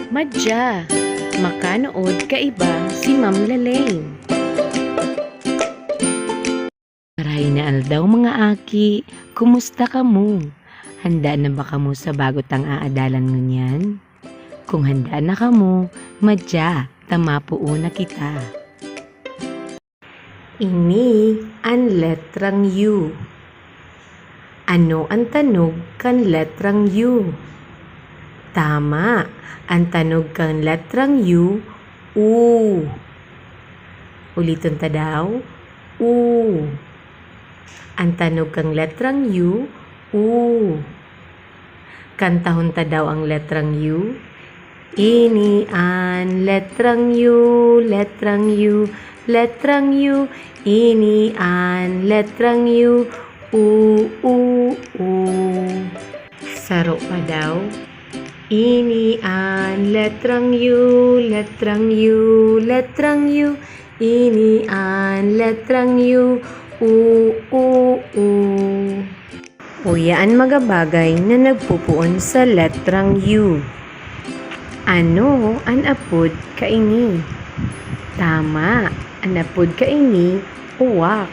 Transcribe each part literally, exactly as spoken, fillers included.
Madya, makanood kaiba si Ma'am Lalaine. Maray na aldaw, mga aki, kumusta kamo? Handa na ba kamo sa bago tang aadalan ngunyan? Kung handa na kamo, madya, ta mapoon na kita. Ini an letrang U. Ano an tanog kan letrang U? Tama, an tanog kan letrang U, u. Uliton ta daw, u. An tanog kan letrang U, u. Kantahon ta daw ang letrang U. Ini an letrang U, letrang U, letrang U. Ini an letrang U, u, u, u. Saro pa daw. Ini an letrang U, letrang U, letrang U. Ini an letrang U, u, u, u. Uya an mga bagay na nagpopoon sa letrang U. Ano an apod kaini? Tama, an apod kaini, uwak.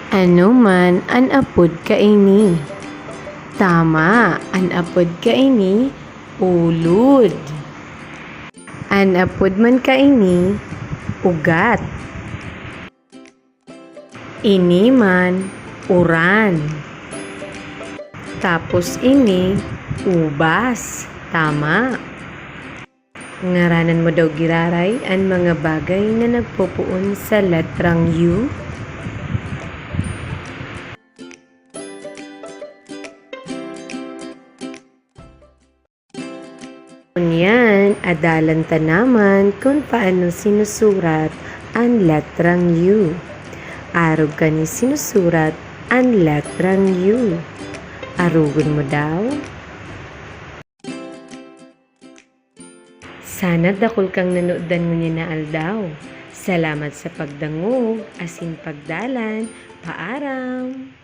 Ano man an apod kaini? Tama, an apod kaini, ulod. An apod man kaini, ugat. Ini man, uran. Tapos ini, ubas. Tama. Ngaranan mo daw giraray an mga bagay na nagpopoon sa letrang U? Ngunyan, adalan ta naman kun paano sinusurat an letrang U. Arog kani sinusurat an letrang U. Arogon mo daw? Sana dakul kang nanodan ngunyan na aldaw. Salamat sa pagdangog asin pagdalan. Paaram!